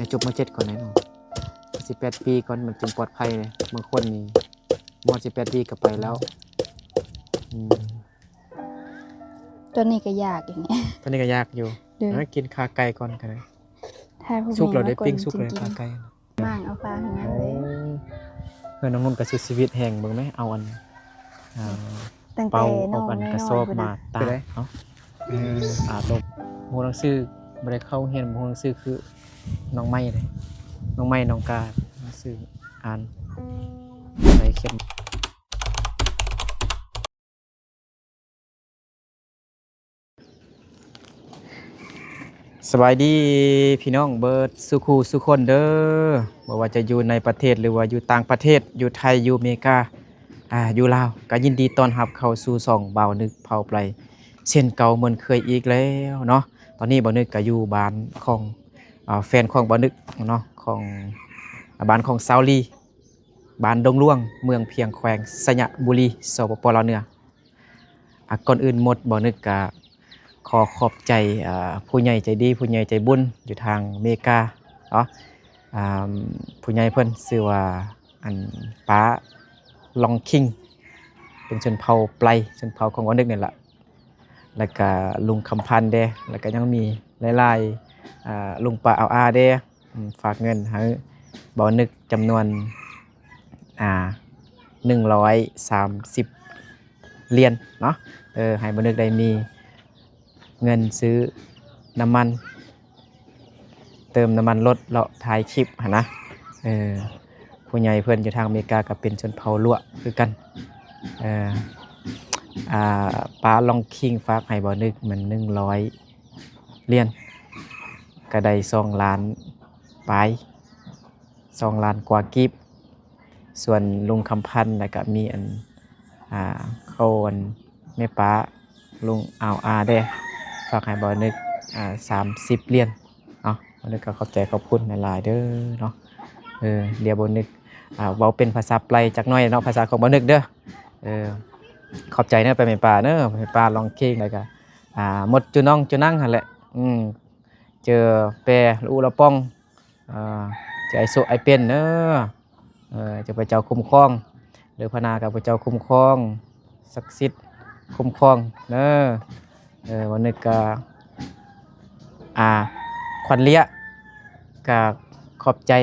ໃຫ້ຈົບ ມ.ເຈັດ ກ່ອນເດ້ນ້ອງ ສິບແປດປີກ່ອນ ມັນຈຶ່ງປອດໄພເດ້. ບາງຄົນນີ້ ມາຮອດສິບແປດປີກໍໄປແລ້ວ. ອືມ ຕອນນີ້ກໍຢາກຢູ່ນີ້ ຕອນນີ້ກໍຢາກຢູ່. ເອີ ກິນຂາໄກ່ກ່ອນກໍໄດ້. ຖ້າຜູ້ ສຸກແລ້ວເດ້ ໃຫຍ່ມາກ່ອນ ປີ້ງສຸກແລ້ວ ຈຶ່ງກິນ ຂາໄກ່. ມ້າງເອົາຝາເຮືອນເລີຍ. ໂອ້ ເຮືອນນ້ອງນຸ່ນກໍສູ້ຊີວິດແຮງ ເບິ່ງແມ ເອົາອັນ ອ່າ ຕັ້ງແຕ່ ເປົາ ເອົາອັນ ນ້ອງນ້ອຍໆ ກະສອບ ພຸ້ນນະ ມາຕາກເນາະ. ເອີ ອາລົມ. ບໍ່ຮູ້ໜັງສື ບໍ່ໄດ້ເຂົ້າໂຮງຮຽນ ບໍ່ຮູ້ໜັງສື ຄືນ້ອງໄມ້ເດ້ ນ້ອງໄມ້ ນ້ອງກາ ໜັງສືອ່ານ ໃສ່ເຂັມ. ສະບາຍດີພີ່ນ້ອງເບິດສູ່ຄູ່ສູ່ຄົນເດີ ບໍ່ວ່າຈະຢູ່ໃນປະເທດ ຫຼືວ່າຢູ່ຕ່າງປະເທດ ຢູ່ໄທ ຢູ່ເມກາ ອ່າ ຢູ່ລາວ ກໍຍິນດີຕ້ອນຮັບເຂົ້າສູ່ຊ່ອງບ່າວນຶກເຜົ່າໄປເຊັ່ນເກົ່າເໝືອນເຄີຍອີກແລ້ວເນາະ. ຕອນນີ້ບ່າວນຶກກໍຢູ່ບ້ານຂອງ ອ່າ ແຟນຂອງບ່າວນຶກເນາະ ຂອງ ອ່າ ບ້ານຂອງສາວລີ ບ້ານດົງຫຼວງ ເມືອງພຽງ ແຂວງໄຊຍະບູລີ ສປປ ລາວເໜືອ. ອ່າ ກ່ອນອື່ນໝົດ ບ່າວນຶກກະຂໍຂອບໃຈ ອ່າ ຜູ້ໃຫຍ່ໃຈດີ ຜູ້ໃຫຍ່ໃຈບຸນຢູ່ທາງເມກາເນາະ. ອ່າ ຜູ້ໃຫຍ່ເພິ່ນຊື່ວ່າ ອັນ ປ້າລອງຄິງ ເປັນຊົນເຜົ່າໄປ ຊົນເຜົ່າຂອງບ່າວນຶກນີ້ລະ. ແລ້ວກະລຸງຄຳພັນເດ້ ແລ້ວກະຍັງມີຫຼາຍໆ ອ່າ ລຸງປ້າອາວອາເດ້ ອືມ ຝາກເງິນໃຫ້ບ່າວນຶກຈຳນວນ ອ່າ ໜຶ່ງຮ້ອຍສາມສິບຫຼຽນເນາະ. ເອີ ໃຫ້ບ່າວນຶກໄດ້ມີເງິນຊື້ນ້ຳມັນ ເຕີມນ້ຳມັນລົດ ເລາະຖ່າຍຄລິບຫັ້ນນະ. ເອີ ຜູ້ໃຫຍ່ເພິ່ນຢູ່ທາງອາເມລິກາກໍເປັນຊົນເຜົ່າລົວຄືກັນ. ເອີ ອ່າ ປ້າລອງຄິງຝາກໃຫ້ບ່າວນຶກມັນໜຶ່ງຮ້ອຍຫຼຽນ ກໍໄດ້ສອງລ້ານປາຍ ສອງລ້ານກວ່າກີບ. ສ່ວນລຸງຄຳພັນ ແລ້ວກະມີອັນ ອ່າ ເຂົາ ອັນ ແມ່ປ້າ ລຸງອາວອາແດ່ ຝາກໃຫ້ບ່າວນຶກ ອ່າ ສາມສິບຫຼຽນເນາະ. ບ່າວນຶກກໍຂອບໃຈຂອບຄຸນຫຼາຍໆເດີເນາະ. ເອີ ດຽວບ່າວນຶກ ອ່າ ເວົ້າເປັນພາສາໄປຈັກໜ້ອຍເນາະ ພາສາຂອງບ່າວນຶກເດີ. ເອີ ຂອບໃຈເດີ ແມ່ປ້າເດີ ແມ່ປ້າລອງເຄງ ແລ້ວກະ ອ່າ ໝົດຈຸນ້ອງຈຸນັງຫັ້ນແຫຼະ. ອືມ ເຈີແປລະອຸລະປອງ ເອີ ຈະໃຫ້ໂຊກໃຫ້ເປັນເດີ ເອີ ຈະພະເຈົ້າຄຸ້ມຄອງ ເດີພະນາກໍພະເຈົ້າຄຸ້ມຄອງ ສັກສິດຄຸ້ມຄອງເດີ. ເອີ ວັນນີ້ກໍ ອ່າ ຂວັນເລຍ ກໍຂອບໃຈ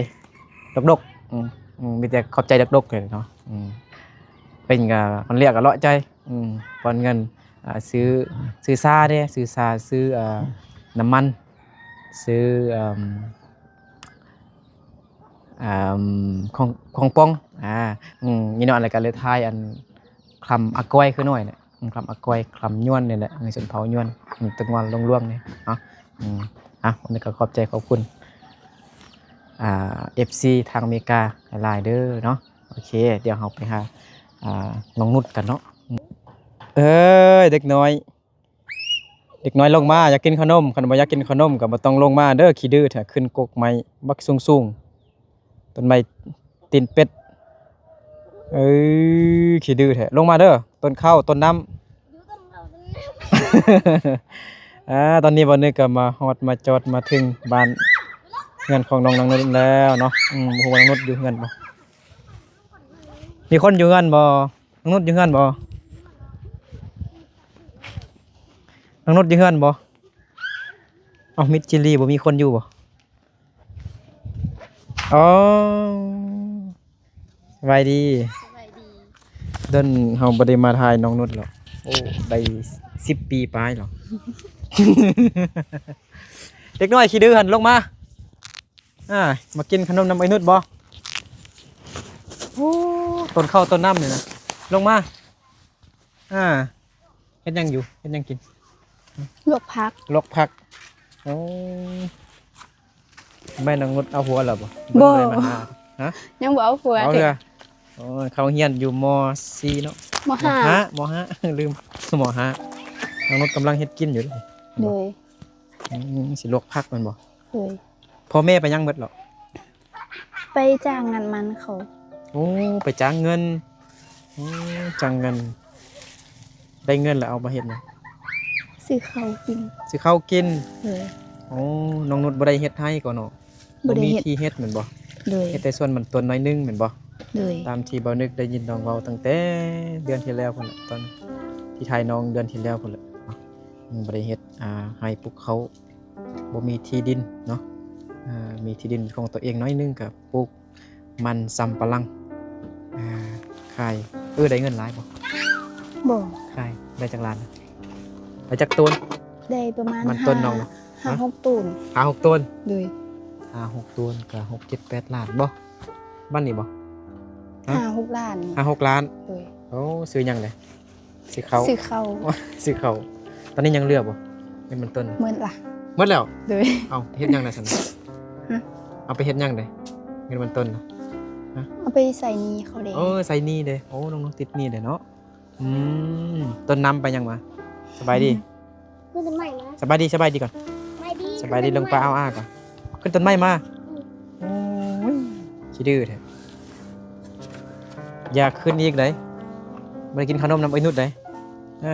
ດົກໆ ອືມ ອືມ ມີແຕ່ຂອບໃຈດົກໆເລີຍເນາະ. ອືມ ເປັນກໍຂວັນເລຍກໍເລາະໃຈ ອືມ ປ່ອນເງິນ ອ່າ ຊື້ ຊື້ຊາເດ້ ຊື້ຊາ ຊື້ ອ່າ ນ້ຳມັນ ຊື້ ອ່າ ອ່າ ຂອງ ຂອງປ່ອງ ອ່າ ອືມ ນີ້ເນາະ. ແລ້ວກໍເລີຍຖ່າຍອັນຄຳອາກອຍຄືນ້ອຍແຫຼະ ອືມ ຄຳອາກອຍ ຄຳຍວນນີ້ແຫຼະ ເອີ ຊົນເຜົ່າຍວນ ອືມ ຕະງວນຫຼວງໆນີ້ເນາະ. ອືມ ອ່ະ ວັນນີ້ກໍຂອບໃຈຂອບຄຸນ ອ່າ ເອັຟຊີ ທາງອາເມລິກາຫຼາຍໆເດີເນາະ. ໂອເຄ ດຽວເຮົາໄປຫາ ອ່າ ນ້ອງນຸດກັນເນາະ. ເອີຍ ເດັກນ້ອຍ ເດັກນ້ອຍລົງມາ ຢາກກິນຂະໜົມ ຄັນບໍ່ຢາກກິນຂະໜົມກໍບໍ່ຕ້ອງລົງມາເດີ. ຂີ້ດື້ແທ້ ຂຶ້ນກົກໄມ້ບັກສູງໆ ຕົ້ນໄມ້ຕີນເປັດ. ເອີ ຂີ້ດື້ແທ້ ລົງມາເດີ ຕົ້ນເຂົ້າຕົ້ນນ້ຳ. ອ່າ ຕອນນີ້ບ່າວນຶກກໍມາຮອດມາຈອດມາເຖິງບ້ານເຮືອນຂອງນ້ອງນາງນຸດແລ້ວເນາະ. ອືມ ບໍ່ຮູ້ວ່ານາງນຸດຢູ່ເຮືອນບໍ່ ມີຄົນຢູ່ເຮືອນບໍ່? ນ້ອງນຸດຢູ່ເຮືອນບໍ່? ນ້ອງນຸດຢູ່ເຮືອນບໍ່? ເອົ້າ ມິດຈິລີ ບໍ່ມີຄົນຢູ່ບໍ່? ອໍ ສະບາຍດີ ສະບາຍດີ. ດົນເຮົາບໍ່ໄດ້ມາຖ່າຍນ້ອງນຸດແລ້ວ ໂອ້ ໄດ້ສິບປີປາຍແລ້ວ. ເດັກນ້ອຍຂີ້ດື້ຫັ້ນ ລົງມາ. ອ່າ ມາກິນຂະໜົມນຳໄອ້ນຸດບໍ່? ໂອ້ ຕົ້ນເຂົ້າຕົ້ນນ້ຳນີ້ນະ ລົງມາ. ອ່າ ເຮັດຫຍັງຢູ່? ເຮັດຫຍັງກິນ? ລວກຜັກ ລວກຜັກ. ໂອ້ ແມ່ນາງນຸດເອົາຜົວແລ້ວບໍ່? ບໍ່ ບໍ່ໄດ້ມາຫາ ຮະ? ຍັງບໍ່ເອົາຜົວ ເອົາເທື່ອ. ໂອ້ ເຂົ້າຮຽນຢູ່ ມ.ສີ່ ເນາະ ມ.ຫ້າ ມ.ຫ້າ ມ.ຫ້າ ລືມ ມ.ຫ້າ. ນາງນຸດກຳລັງເຮັດກິນຢູ່ເດ. ໂດຍ. ອືມ ຊິລວກຜັກແມ່ນບໍ່? ໂດຍ. ພໍ່ແມ່ໄປຫຍັງເບິດເນາະ? ໄປຈ້າງງານມັນເຂົາ. ໂອ້ ໄປຈ້າງເງິນ. ໂອ້ ຈ້າງເງິນ ໄດ້ເງິນແລ້ວເອົາມາເຮັດຫຍັງ? ຊື້ເຂົ້າກິນ. ຊື້ເຂົ້າກິນ. ໂດຍ. ໂອ້ ນ້ອງນຸດບໍ່ໄດ້ເຮັດໄຮ່ກໍເນາະ? ບໍ່ໄດ້ເຮັດ ບໍ່ມີທີ່ເຮັດແມ່ນບໍ່? ໂດຍ ເຮັດແຕ່ສວນມັນຕົ້ນໜ້ອຍໜຶ່ງແມ່ນບໍ່? ໂດຍ ຕາມທີ່ບ່າວນຶກໄດ້ຍິນນ້ອງເວົ້າຕັ້ງແຕ່ເດືອນທີ່ແລ້ວພຸ້ນແຫຼະ ຕອນທີ່ຖ່າຍນ້ອງເດືອນທີ່ແລ້ວພຸ້ນແຫຼະ ອືມ ບໍ່ໄດ້ເຮັດ ອ່າ ໄຮ່ປູກເຂົ້າ ບໍ່ມີທີ່ດິນເນາະ ອ່າ ມີທີ່ດິນເປັນຂອງຕົວເອງໜ້ອຍໜຶ່ງ ກໍປູກມັນສຳປະຫຼັງ ອ່າ ຂາຍ ເອີ ໄດ້ເງິນຫຼາຍບໍ່? ບໍ່ ຂາຍໄດ້ຈັກລ້ານ? ໄດ້ຈັກໂຕນ? ໄດ້ປະມານ ມັນຕົ້ນນ້ອງນະ ຫ້າ ຫ້າຫົກໂຕນ ຫ້າຫົກໂຕນ ໂດຍ ຫ້າຫົກໂຕນກໍຫົກເຈັດແປດລ້ານບໍ່? ບ້ານນີ້ບໍ່? ຮະ ຫ້າຫົກລ້ານ ຫ້າຫົກລ້ານ ໂດຍ ໂອ້ ຊື້ຫຍັງເດ? ຊື້ເຂົ້າ ຊື້ເຂົ້າ ຊື້ເຂົ້າ ຕອນນີ້ຍັງເຫຼືອບໍ່? ເງິນມັນຕົ້ນ ໝົດລະ ໝົດແລ້ວ ໂດຍ ເອົ້າ ເຮັດຫຍັງໄດ້ຊັ້ນນະ? ຮະ ເອົາໄປເຮັດຫຍັງໄດ້ ເງິນມັນຕົ້ນນະ? ຮະ ເອົາໄປໃຊ້ໜີ້ເຂົາເດ ໂອ້ ໃຊ້ໜີ້ເດ ໂອ້ ນ້ອງໆຕິດໜີ້ເດເນາະ ອືມ ຕົ້ນນ້ຳໄປຫຍັງມາ? ສະບາຍດີ ຂຶ້ນຕົ້ນໄມ້ມາ ສະບາຍດີ ສະບາຍດີກ່ອນ ສະບາຍດີ ສະບາຍດີ ລົງໄປເອົາອາກ່ອນ ຂຶ້ນຕົ້ນໄມ້ມາ ອືມ ໂອ້ຍ ຂີ້ດື້ແທ້ ຢ່າຂຶ້ນອີກເດ້ ບໍ່ໄດ້ກິນເຂົ້າໜົມນຳໄອ້ນຸດເດ້ ເອີ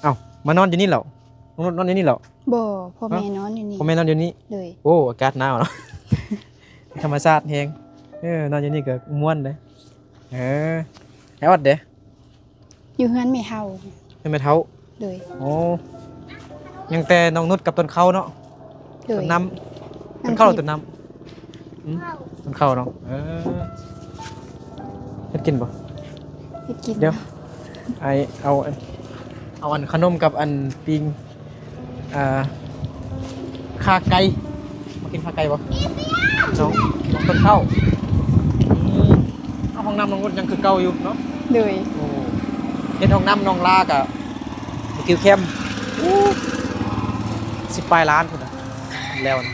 ເອົ້າ ມານອນຢູ່ນີ້ເຫຼາ ນ້ອງນຸດນອນຢູ່ນີ້ເຫຼາ ບໍ່ ພໍ່ແມ່ ຮະ ນອນຢູ່ນີ້ ພໍ່ແມ່ນອນຢູ່ນີ້ ໂດຍ ໂອ້ ອາກາດໜາວເນາະ ທຳມະຊາດແຮງ ເອີ ນອນຢູ່ນີ້ກໍມ່ວນເດ້ ເອີ ແລ້ວອອດເດ? ຢູ່ເຮືອນແມ່ເຖົ້າ ເຮືອນແມ່ເຖົ້າ ໂດຍ ໂອ້ ຍັງແຕ່ນ້ອງນຸດກັບຕົ້ນເຂົ້າເນາະ ໂດຍ ຕົ້ນນ້ຳ ຕົ້ນເຂົ້າ ຕົ້ນນ້ຳ ອືມ ຕົ້ນເຂົ້າເນາະ ເອີ ເຮັດກິນບໍ່? ເຮັດກິນ ດຽວ ອ້າຍເອົາ ເອົາອັນຂະໜົມກັບອັນປີ້ງ ອ່າ ຂາໄກ່ ມາກິນຂາໄກ່ບໍ່? ນ້ອງ ນ້ອງຕົ້ນເຂົ້າ ອືມ ເອົາ ຫ້ອງນ້ຳນ້ອງນຸດຍັງຄືເກົ່າຢູ່ເນາະ ໂດຍ ໂອ້ ເຮັດຫ້ອງນ້ຳນ້ອງລາກະ ບໍ່ກິວແຄມ ໂອ້ ສິບປາຍລ້ານພຸ້ນນະ ແລ້ວນະ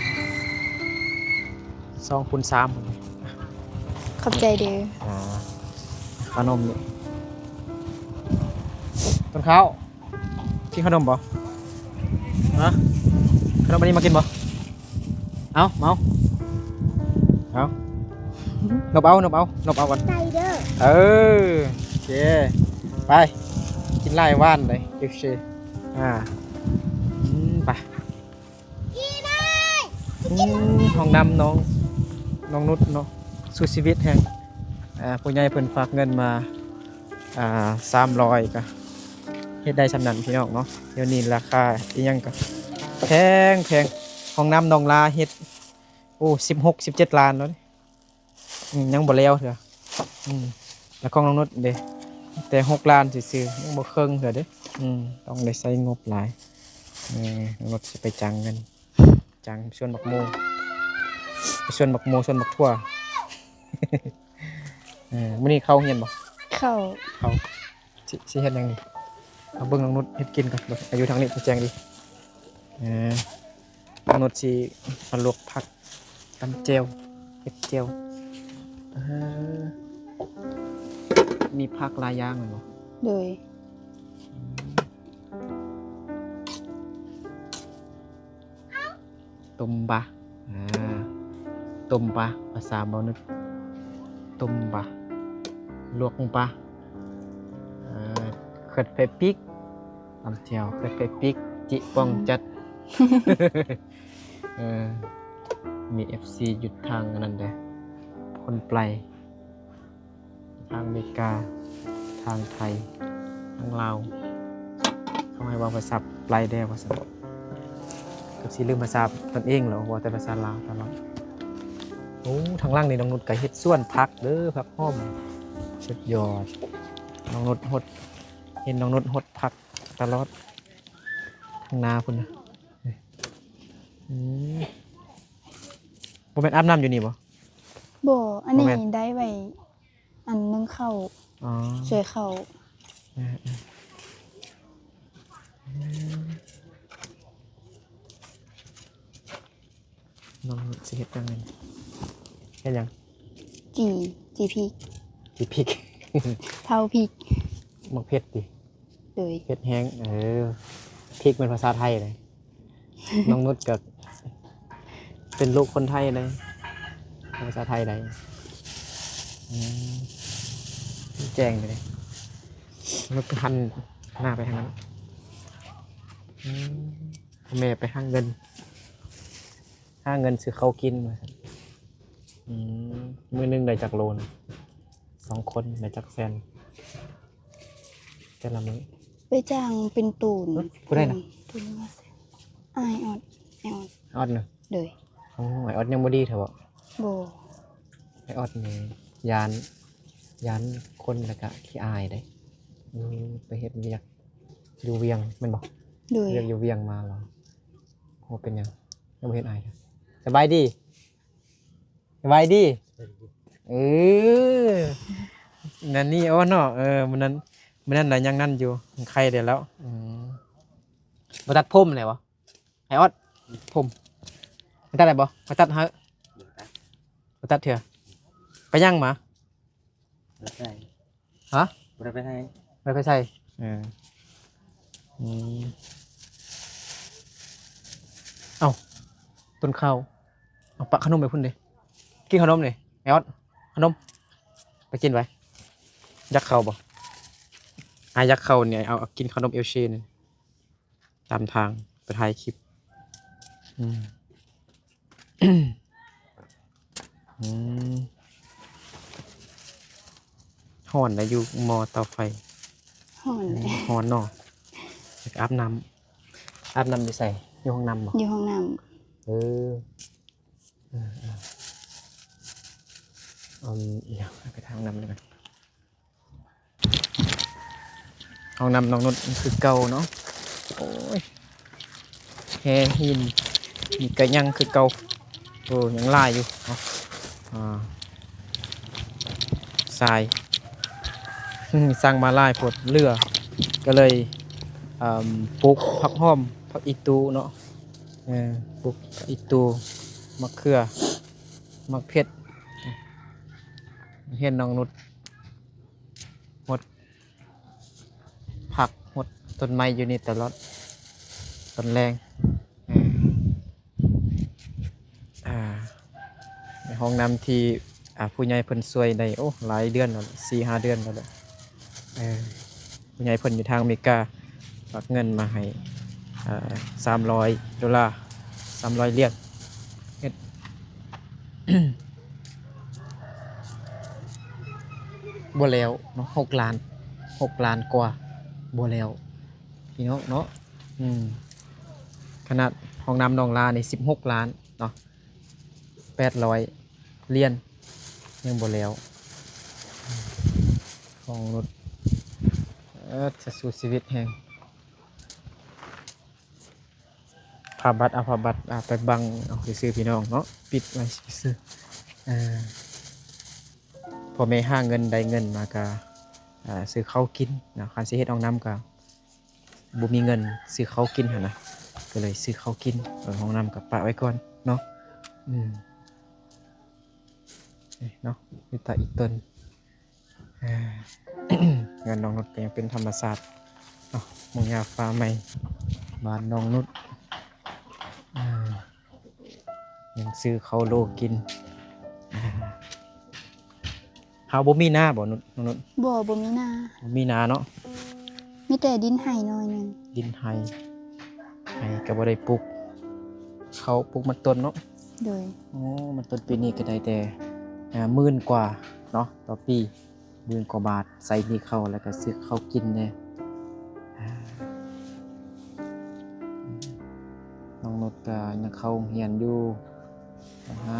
ສອງຄູນສາມພຸ້ນນະ ຂອບໃຈເດີ ອ່າ ຂະໜົມນີ້ ຕົ້ນເຂົ້າ ກິນຂະໜົມບໍ່? ຮະ? ຂະໜົມອັນນີ້ມາກິນບໍ່? ເອົາ ເອົາ ເອົາ ນົບເອົາ ນົບເອົາ ນົບເອົາກ່ອນ ໃສ່ເດີ ເອີ ໂອເຄ ໄປ ກິນຫຼາຍຫວານເດ້ ເອັຟຊີ ອ່າ ອືມ ໄປ ອືມ ຫ້ອງນ້ຳນ້ອງ ນ້ອງນຸດເນາະ ສູ້ຊີວິດແຮງ ອ່າ ຜູ້ໃຫຍ່ເພິ່ນຝາກເງິນມາ ອ່າ ສາມຮ້ອຍ ກະເຮັດໄດ້ຊ່ຳນັ້ນພີ່ນ້ອງເນາະ ດຽວນີ້ລາຄາອີ່ຫຍັງກະແພງໆ ຫ້ອງນ້ຳນ້ອງລາເຮັດ ໂອ້ ສິບຫົກ ສິບເຈັດລ້ານແລ້ວເດ້ ອືມ ຍັງບໍ່ແລ້ວເທື່ອ ອືມ ແລ້ວຂອງນ້ອງນຸດເດ້ ແຕ່ຫົກລ້ານຊື່ໆ ຍັງບໍ່ເຄິ່ງເທື່ອເດ້ ອືມ ຕ້ອງໄດ້ໃຊ້ງົບຫຼາຍ ເອີ ນ້ອງນຸດຊິໄປຈ້າງເງິນ ຈ້າງສວນໝາກໂມ ໄປສວນໝາກໂມ ສວນໝາກຖົ່ວ ເອີ ມື້ນີ້ເຂົ້າໂຮງຮຽນບໍ່? ເຂົ້າ ເຂົ້າ ຊິ ຊິເຮັດຫຍັງນີ້? ເອົາເບິ່ງນ້ອງນຸດເຮັດກິນກ່ອນ ເບິ່ງ ອາ ຢູ່ທາງນີ້ແຈ້ງດີ ເອີ ນ້ອງນຸດຊິມາລວກຜັກ ຕຳແຈ່ວ ເຮັດແຈ່ວ ເອີ ມີຜັກຫຼາຍຢ່າງແມ່ນບໍ່? ໂດຍ ອືມ ຕົ້ມປາ ອ່າ ຕົ້ມປາ ພາສາເບົານຶກ ຕົ້ມປາ ລວກປາ ເອີ ເຂືອດເຜັດປິກ ຕຳແຈ່ວ ເຂືອດເຜັດປິກ ຈິປ່ອງຈັດ ເອີ ມີເອັຟຊີຢູ່ທາງອັນນັ້ນເດ້ ຄົນໄປ ທາງອາເມລິກາ ທາງໄທ ທາງລາວ ເຂົາໃຫ້ເວົ້າພາສາໄປແດ່ວ່າຊັ້ນ ກໍຊິລືມພາສາຕົນເອງແລ້ວ ເວົ້າແຕ່ພາສາລາວຕະຫຼອດ. ໂອ້ ທາງຫຼັງນີ້ນ້ອງນຸດກໍເຮັດສວນຜັກເດີ ຜັກຫອມ ສຸດຍອດ. ນ້ອງນຸດຫົດ ເຫັນນ້ອງນຸດຫົດຜັກຕະຫຼອດ ທາງໜ້າພຸ້ນນະ. ອືມ ບໍ່ແມ່ນອາບນ້ຳຢູ່ນີ້ບໍ່? ບໍ່ ອັນນີ້ ບໍ່ແມ່ນ ໄດ້ໄວ້ ອັນໜຶ້ງເຂົ້າ ອໍ ຊ່ວຍເຂົ້າ ເອີໆ ນ້ອງນຸດຊິເຮັດຫຍັງນີ້ ເຮັດຫຍັງ? ຈີ່ ຈີ່ພິກ ຈີ່ພິກ ເຜົາພິກ ໝາກເຜັດຕິ? ໂດຍ ເຜັດແຮງ ເອີ ພິກແມ່ນພາສາໄທເດ້. ນ້ອງນຸດກໍເປັນລູກຄົນໄທເດ້ ເວົ້າພາສາໄທໄດ້. ອືມ ແຈ້ງເດ້ ນຸດຫັນໜ້າໄປທາງນັ້ນ. ອືມ ພໍ່ແມ່ໄປຫາເງິນ ຫາເງິນຊື້ເຂົ້າກິນວ່າຊັ້ນ. ອືມ ມື້ໜຶ່ງໄດ້ຈັກໂລນະ? ສອງຄົນໄດ້ຈັກແສນ ແຕ່ລະມື້? ໄປຈ້າງເປັນໂຕນ. ຫຶ? ຜູ້ໃດນະ? ໂຕນລະແສນ. ອ້າຍອອດ ອ້າຍອອດ. ອອດນະ? ໂດຍ. ໂອ້ ອ້າຍອອດຍັງບໍ່ດີເທື່ອບໍ? ບໍ່. ອ້າຍອອດນີ້ຢ້ານ ຢ້ານຄົນ ແລ້ວກະຂີ້ອາຍເດ້. ອືມ ໄປເຮັດວຽກຢູ່ວຽງແມ່ນບໍ່? ໂດຍ. ວຽກຢູ່ວຽງມາແລ້ວ. ໂອ້ ເປັນຫຍັງຍັງບໍ່ເຫັນອ້າຍ? ສະບາຍດີ. ສະບາຍດີ. ເອີ ນັ້ນນີ້ ໂອ້ເນາະ ເອີ ມື້ນັ້ນ ມື້ນັ້ນລະຍັງນັ້ນຢູ່ ໄຂ້ໄດ້ແລ້ວ. ອືມ ບໍ່ຕັດຜົມແລ້ວບໍ່? ໄອອອດ ຜົມ ມັນຕັດໄດ້ບໍ່? ຂ້ອຍຕັດໃຫ້. ບໍ່ຕັດ ບໍ່ຕັດເທື່ອ. ໄປຫຍັງມາ? ບໍ່ໄດ້ໃສ່. ຮະ? ບໍ່ໄດ້ໄປໃສ່. ບໍ່ໄດ້ໄປໃສ່. ເອີ ອືມ ເອົ້າ ຕົ້ນເຂົ້າ ເອົາປະຂະໜົມໄປພຸ້ນເດ້. ກິນຂະໜົມນີ້ ໄອອອດ ຂະໜົມ ໄປກິນໄປ. ຢາກເຂົ້າບໍ່? ອາ ຢາກເຂົ້ານີ້ ເອົາ ເອົາກິນຂະໜົມເອວເຊນີ້. ຕາມທາງໄປຖ່າຍຄລິບ. ອືມ ອືມ ຮ້ອນນະ ຢູ່ໝໍ້ເຕົາໄຟ. ຮ້ອນ ອືມ ແຫຼະ ຮ້ອນເນາະ. ຢາກອາບນ້ຳ. ອາບນ້ຳຢູ່ໃສ? ຢູ່ຫ້ອງນ້ຳບໍ່? ຢູ່ຫ້ອງນ້ຳ. ເອີ ເອີ ເອີ ອືມ ດຽວໄປທາງນ້ຳນີ້ກ່ອນ. ຫ້ອງນ້ຳນ້ອງນຸດຄືເກົ່າເນາະ. ໂອ້ຍ ແຮ່ຫີນນີ້ກະຍັງຄືເກົ່າ. ໂອ້ ຍັງຫຼາຍຢູ່ເນາະ. ອາ ຊາຍ ອືມ ສັ່ງມາຫຼາຍໂພດເຫຼືອ ກະເລີຍ ອາ ປູກຜັກຫອມ ຜັກອີ່ຕູເນາະ. ເອີ ປູກຜັກອີ່ຕູ ໝາກເຂືອ ໝາກເຜັດ. ເຫັນນ້ອງນຸດຫົດຜັກຫົດຕົ້ນໄມ້ຢູ່ນີ້ຕະຫຼອດຕອນແລງ. ເອີ ອາ ໃນຫ້ອງນ້ຳທີ່ ອາ ຜູ້ໃຫຍ່ເພິ່ນຊ່ວຍໄດ້ ໂອ້ ຫຼາຍເດືອນແລ້ວ ສີ່ຫ້າເດືອນແລ້ວແຫຼະ. ເອີ ຜູ້ໃຫຍ່ເພິ່ນຢູ່ທາງອາເມລິກາ ຝາກເງິນມາໃຫ້ ເອີ ສາມຮ້ອຍໂດລາ ສາມຮ້ອຍຫຼຽນ. ເຮັດ ບໍ່ແລ້ວເນາະ ຫົກລ້ານ ຫົກລ້ານກວ່າ ບໍ່ແລ້ວພີ່ນ້ອງເນາະ. ອືມ ຂະໜາດຫ້ອງນ້ຳໜອງລານີ້ ສິບຫົກລ້ານເນາະ ແປດຮ້ອຍຫຼຽນ ຍັງບໍ່ແລ້ວ. ຂອງນຸດ ເອີ ຈະສູ້ຊີວິດແຮງ. ຜ້າບັດ ເອົາຜ້າບັດ ອາ ໄປບັງເອົາຊື່ໆ ພີ່ນ້ອງເນາະ ປິດໄວ້ຊື່ໆ. ເອີ ພໍ່ແມ່ຫາເງິນ ໄດ້ເງິນມາກະ ອາ ຊື້ເຂົ້າກິນເນາະ. ຄັນຊິເຮັດຫ້ອງນ້ຳກະບໍ່ມີເງິນຊື້ເຂົ້າກິນຫັ້ນນະ ກະເລີຍຊື້ເຂົ້າກິນ. ເອີ ຫ້ອງນ້ຳກະປະໄວ້ກ່ອນເນາະ. ອືມ ເນາະ ມີແຕ່ອີກຕົ້ນ. ເຮືອນນ້ອງນຸດກະຍັງເປັນທຳມະຊາດເນາະ. ມຸງຫຍ້າປ່າໄມ້ບ້ານນ້ອງນຸດ ຍັງຊື້ເຂົ້າໂລກິນ. ເຮົາບໍ່ມີນາບໍ່ ນຸດ ນ້ອງນຸດ? ບໍ່ ບໍ່ມີນາ. ບໍ່ມີນາເນາະ. ມີແຕ່ດິນໄຮ່ໜ້ອຍໜຶ່ງ. ດິນໄຮ່ ໄຮ່ກະບໍ່ໄດ້ປູກເຂົ້າ ປູກມັນຕົ້ນເນາະ. ໂດຍ. ໂອ້ ມັນຕົ້ນປີນີ້ກະໄດ້ແຕ່ ອາ ໝື່ນກວ່າເນາະ ຕໍ່ປີ ໝື່ນກວ່າບາດ. ໃຊ້ໜີ້ເຂົ້າ ແລ້ວກະຊື້ເຂົ້າກິນແດ່. ອາ ນ້ອງນຸດກະຍັງເຂົ້າໂຮງຮຽນຢູ່ ຫາ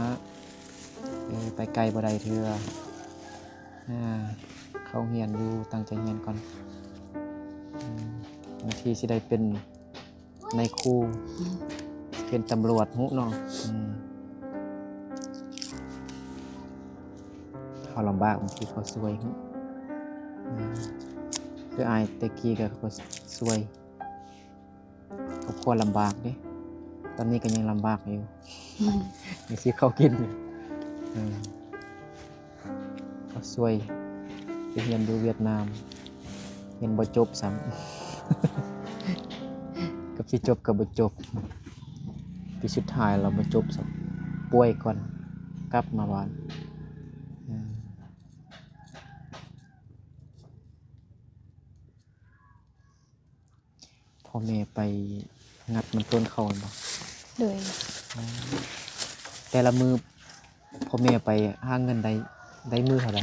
ເອີ ໄປໄກບໍ່ໄດ້ເທື່ອ. ອາ ເຂົ້າຮຽນຢູ່ ຕັ້ງໃຈຮຽນກ່ອນ. ອືມ ບາງທີຊິໄດ້ເປັນນາຍຄູ ເປັນຕຳຫຼວດ ຮູ້ເນາະ. ອືມ ເຂົາລຳບາກ ບາງທີເຂົາຊ່ວຍ ອືມ ຄືອ້າຍແຕ່ກີ້ກະເຂົາຊ່ວຍ. ຄອບຄົວລຳບາກເດ້ ຕອນນີ້ກະຍັງລຳບາກຢູ່ ອືມ ຍັງຊື້ເຂົ້າກິນຢູ່. ເອີ ເຂົາຊ່ວຍໄປຮຽນຢູ່ຫວຽດນາມ ຮຽນບໍ່ຈົບຊ້ຳ ກັບຊິຈົບກະບໍ່ຈົບ ປີສຸດທ້າຍລະບໍ່ຈົບຊ້ຳ ປ່ວຍກ່ອນ ກັບມາບ້ານ. ເອີ ພໍ່ແມ່ໄປງັດມັນຕົ້ນເຂົ້າແມ່ນບໍ່? ໂດຍ. ອໍ ໄປ ແຕ່ລະມື້ພໍ່ແມ່ໄປຫາເງິນໄດ້ ໄດ້ມື້ເທົ່າໃດ?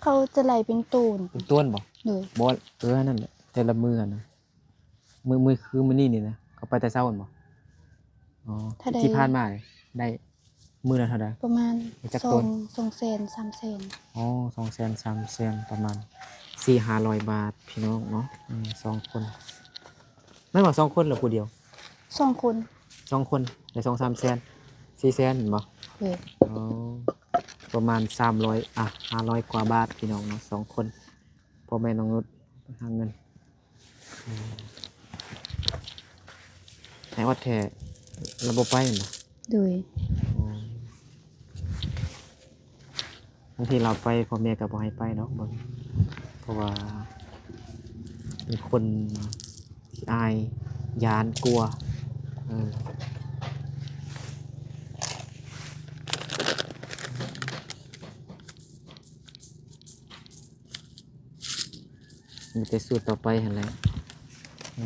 ເຂົາຈະໄລ່ເປັນໂຕນ ເປັນໂຕນບໍ່? ໂດຍ ບໍ່ ເອີ ອັນນັ້ນແຫຼະ ແຕ່ລະມື້ຫັ້ນນະ ມື້ ມື້ຄືມື້ນີ້ນີ້ນະ ເຂົາໄປແຕ່ເຊົ້າຫັ້ນບໍ່? ອໍ ຖ້າໄດ້ ທີ່ຜ່ານມາໄດ້ມື້ລະເທົ່າໃດ? ປະມານ ຈັກໂຕນ? ສອງ ສອງແສນ ສາມແສນ. ອໍ ສອງແສນ ສາມແສນ ປະມານສີ່ຫ້າຮ້ອຍບາດພີ່ນ້ອງເນາະ. ອືມ ສອງຄົນ ແມ່ນວ່າສອງຄົນ ຫຼືຜູ້ດຽວ? ສອງຄົນ ສອງຄົນ ໄດ້ສອງສາມແສນ ສີ່ແສນແມ່ນບໍ່? ໂດຍ ອໍ ປະມານສາມຮ້ອຍ ອ່ະ ຫ້າຮ້ອຍກວ່າບາດພີ່ນ້ອງເນາະ ສອງຄົນ ພໍ່ແມ່ນ້ອງນຸດຫາເງິນ. ໃຫ້ອອດແທ້ລະບໍ່ໄປແມ່ນບໍ່? ໂດຍ ອໍ ບາງທີລາວໄປພໍ່ແມ່ກໍບໍ່ໃຫ້ໄປດອກເບິ່ງ ເພາະວ່າເປັນຄົນຂີ້ອາຍ ຢ້ານ ກົວ ເອີ ມີແຕ່ສູ້ຕໍ່ໄປຫັ້ນແຫຼະ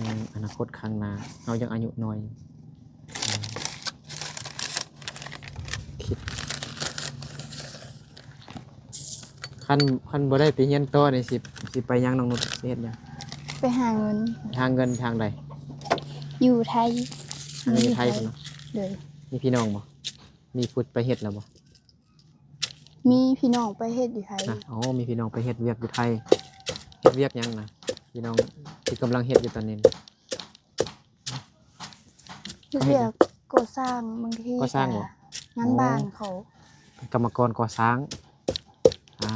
ໃນອະນາຄົດຂ້າງໜ້າ ເຮົາຍັງອາຍຸນ້ອຍ ອືມ ຄິດ ຄັນ ຄັນບໍ່ໄດ້ໄປຮຽນຕໍ່ນີ້ ຊິ ຊິໄປຫຍັງ ນ້ອງນຸດ ຊິເຮັດຫຍັງ? ໄປຫາເງິນ ຫາເງິນທາງໃດ? ຢູ່ໄທ ຫາເງິນຢູ່ໄທ ຢູ່ໄທພຸ້ນເນາະ. ໂດຍ ມີພີ່ນ້ອງບໍ່? ມີຜູ້ໄປເຮັດແລ້ວບໍ່? ມີພີ່ນ້ອງໄປເຮັດຢູ່ໄທ. ນະ ອໍ ມີພີ່ນ້ອງໄປເຮັດວຽກຢູ່ໄທ. ເຮັດວຽກຫຍັງນະ ພີ່ນ້ອງທີ່ກຳລັງເຮັດຢູ່ຕອນນີ້? ເຮັດວຽກກໍ່ສ້າງ ບາງທີ ກໍ່ສ້າງບໍ່? ກໍງານ ອໍ ບ້ານເຂົາ ເປັນກຳມະກອນກໍ່ສ້າງ. ອ່າ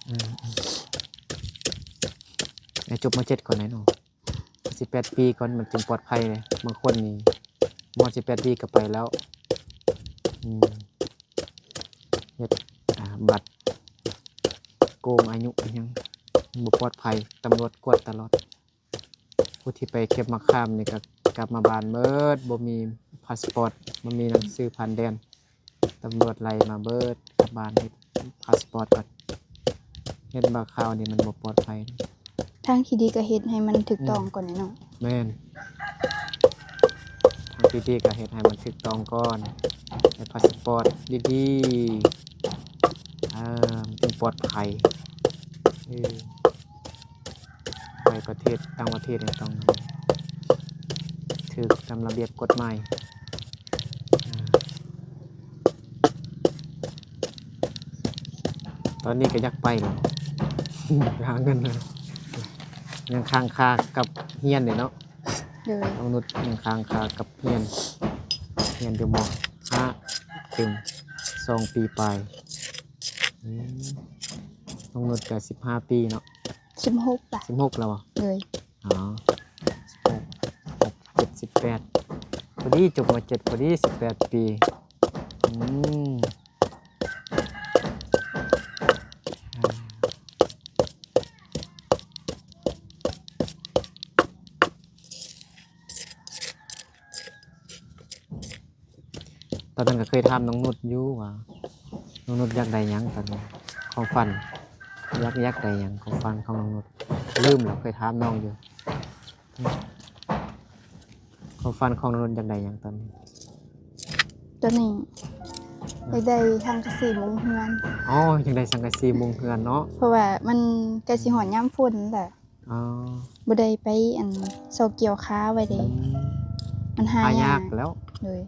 ເອີ ໃຫ້ຈົບ ມ.ເຈັດ ກ່ອນໄດ໋ເນາະ. ສິບແປດປີກ່ອນມັນຈຶ່ງປອດໄພເດ້. ບາງຄົນນີ້ ມາຮອດສິບແປດປີກໍໄປແລ້ວ. ອືມ ເຮັດ ອ່າ ບັດໂກງອາຍຸອີ່ຫຍັງ ບໍ່ປອດໄພ, ຕຳຫຼວດກວດຕະຫຼອດ. ຜູ້ທີ່ໄປເກັບໝາກຂາມນີ້ກໍກັບມາບ້ານເໝິດ, ບໍ່ມີພາສປອດ, ບໍ່ມີໜັງສືຜ່ານແດນ. ຕຳຫຼວດໄລ່ມາເບີດ, ກັບບ້ານເຮັດພາສປອດກ່ອນ. ເຮັດບໍ່ຂາວນີ້ມັນບໍ່ປອດໄພ. ທາງທີ່ດີກໍເຮັດໃຫ້ມັນຖືກຕ້ອງ ອືມ ກ່ອນເນາະ. ແມ່ນ. ທາງທີ່ດີກໍເຮັດໃຫ້ມັນຖືກຕ້ອງກ່ອນ. ເຮັດພາສປອດດີໆ. ເອີ ມັນຈຶ່ງປອດໄພ. ເອີ. ໄປປະເທດຕ່າງປະເທດນີ້ຕ້ອງຖືກຕາມລະບຽບກົດໝາຍ. ຕອນນີ້ກໍຢາກໄປແລ້ວ ຫາເງິນ ຍັງຄ້າງຄາກັບຮຽນເດ້ເນາະ. ໂດຍ. ນ້ອງນຸດຍັງຄ້າງຄາກັບຮຽນ, ຮຽນຢູ່ ມໍຫ້າ ເຕັມສອງປີປາຍ. ອືມ ນ້ອງນຸດກໍສິບຫ້າປີເນາະ. ສິບຫົກ ສິບຫົກແລ້ວບໍ່? ໂດຍ. ອໍ ສິບຫົກ ຫົກ ເຈັດ ສິບແປດ ພໍດີຈົບ ມໍເຈັດ ພໍດີສິບແປດປີ. ອືມ ຕອນນັ້ນກໍເຄີຍຖາມນ້ອງນຸດຢູ່ວ່າ ນ້ອງນຸດຢາກໄດ້ຫຍັງຕອນນີ້ ຂອງຝັນ ຢາກ ຢາກໄດ້ຫຍັງ ຂອງຝັນຂອງນ້ອງນຸດ ລືມແລ້ວ ເຄີຍຖາມນ້ອງຢູ່. ຂອງຝັນຂອງນ້ອງນຸດຢາກໄດ້ຫຍັງຕອນນີ້? ຕອນນີ້ ອືມ ຢາກໄດ້ສັງກະສີມຸງເຮືອນ. ອໍ ຢາກໄດ້ສັງກະສີມຸງເຮືອນເນາະ ເພາະວ່າມັນໃກ້ຊິຮອດຍາມຝົນແລ້ວ. ອໍ ບໍ່ໄດ້ໄປອັນ ຊອກກ່ຽວຄາໄວ້ເດ້. ອືມ ມັນຫາ ຫາຍາກ ຍາກແລ້ວ. ໂດຍ.